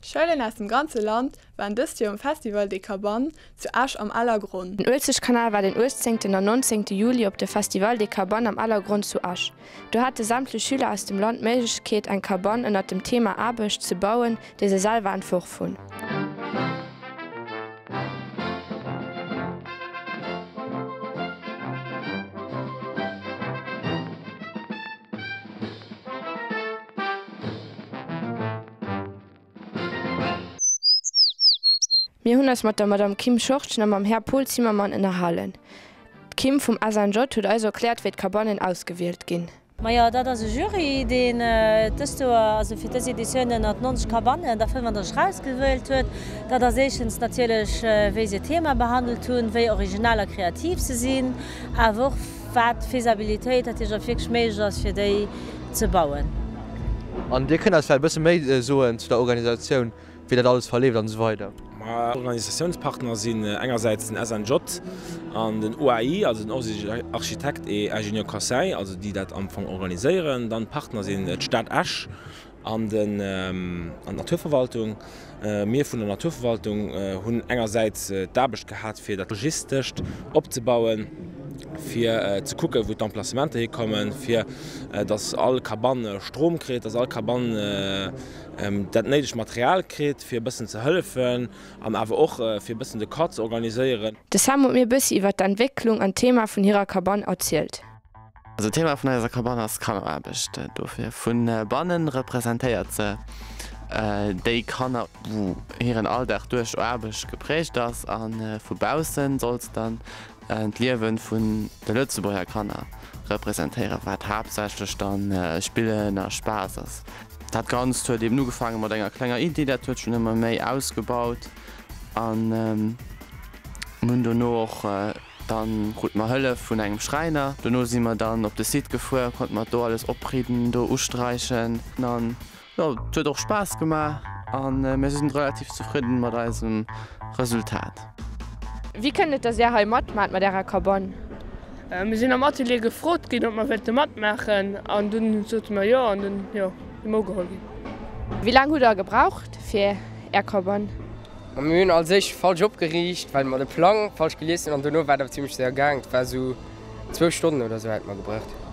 Schoulen aus dem ganze Land waren dëst Joer um Festival des Cabanes zu Esch am Ellergronn. Den Uelzechtkanal war den 18. an 19. Juli op de Festival des Cabanes am Ellergronn zu Esch. Do hate sämtlech Schüler aus dem Land d'Méiglechkeet eng Cabane ënnert dem Thema Aarbecht ze bauen, déi se selwer entworf hunn. Mir hunn eis mat der Madame Kim Schortgen a mam Här Paul Zimmermann ënnerhalen. D'Kim vum SNJ huet eis erkläert wéi d'Cabanen ausgewielt ginn. Majo, dat ass e Jury, deen dëst Joer, also fir dës Editioun, ënnert 90 Cabanen der 35 erausgewielt huet. Dat ass éischtens natierlech, wéi se d'Thema behandelt hunn, wéi originell a kreativ se sinn, awer och wat d'Faisabilitéit, dat heescht, ob et wierklech méiglech ass, fir déi ze bauen. An Dir kënnt eis vläicht e bësse méi soen zu der Organisatioun, wéi dat alles verleeft an esou weider? Organisatiounspartner sinn engersäits den SNJ an den OAI, also den Office Architectes et Ingénieurs Conseil, also déi dat am Fong organiséieren. Dann d'Partner sinn d'Stad Esch an den an d'Naturverwaltung. Mir vun der Naturverwaltung hunn engersäits d'Aarbecht gehat fir dat Logistescht opzebauen, fir ze kucken, wou d'Emplacementer hikommen, fir datt all Cabane Strom kritt, datt all Cabane dat néidegt Material kritt, fir e bëssen ze hëllefen an awer och fir e bëssen de Camp ze organiséieren. De Sam huet mir e bëssi iwwer d'Entwécklung an d'Thema vun hirer Cabane erzielt. Also d'Thema vun eiser Cabane ass Kanneraarbecht. Dofir vu bannen representéiert se déi Kanner, wou hiren Alldag duerch Aarbecht geprägt ass a vu baussen soll se dann d'Liewe vun de Lëtzebuerger Kanner representéieren, wat haaptsächlech dann Spillen a Spaass ass. Dat Ganzt huet eben ugefaange mat enger klenger Iddi, dat huet sech dunn ëmmer méi ausgebaut an mir hunn dono och Dann krute mer Hëllef vun engem Schräiner. Dono si mer dann op de Site gefuer, konnte mer do alles opridden, do usträichen an jo, et huet och Spaass gemaach an mir sinn relativ zefridden mat eisem Resultat. Wéi kënnt et, dass Är hei matmaacht mat Ärer Cabane? Mir sinn am Atelier gefrot ginn, ob mer wéilte matmaachen an dunn sote mer jo an dunn, jo, si mer ugeholl ginn. Wéi laang hutt Der gebraucht fir Är Cabane? Ma mir hunn als éischt falsch opgeriicht, well mer de Plang falsch gelies hunn an dono war et awer zimmlech séier gaang. Et war esou zwou Stonnen oder esou hätte mer gebraucht.